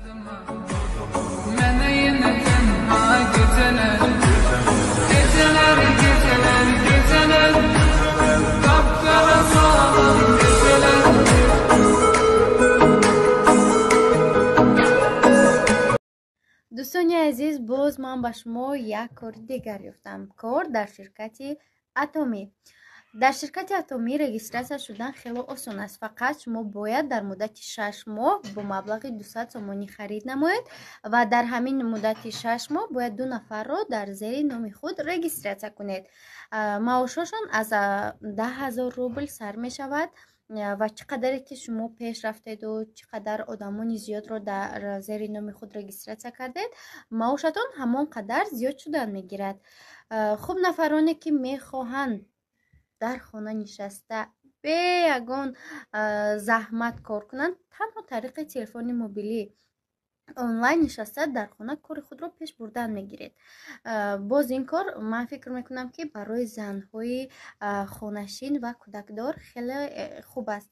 Mənə yenə tənha gecələr. Gecələr, gecələr, gecələr. Qapqara salan gecələr. Дӯстони азиз, боз ман ба шумо як кори дигар ёфтам. Кор дар ширкати Атомӣ. Дар ширкати Атомӣ регистратсия шудан хело осон аст. Фақат шумо бояд дар муддати 6 моҳ бо маблағи 200 сомонӣ харид намоед ва дар ҳамин муддати 6 моҳ бояд ду нафарро дар зери номи худ регистратсия кунед. Маошошон аз 10 000 рубл сар мешавад ва чӣ қадаре ки шумо пеш рафтеду чӣ қадар одамони зиёдро дар зери номи худ регистратсия кардед, маошатон ҳамон қадар зиёд шудан мегирад. Хуб, нафароне ки мехоҳанд дар хона нишаста, бе ягон заҳмат кор кунанд, танҳо тариқи телефони мобилӣ онлайн нишаста, дар хона кори худро пеш бурдан мегиред. Боз ин кор, ман фикр мекунам, ки барои занҳои хонашин ва кӯдакдор хеле хуб аст.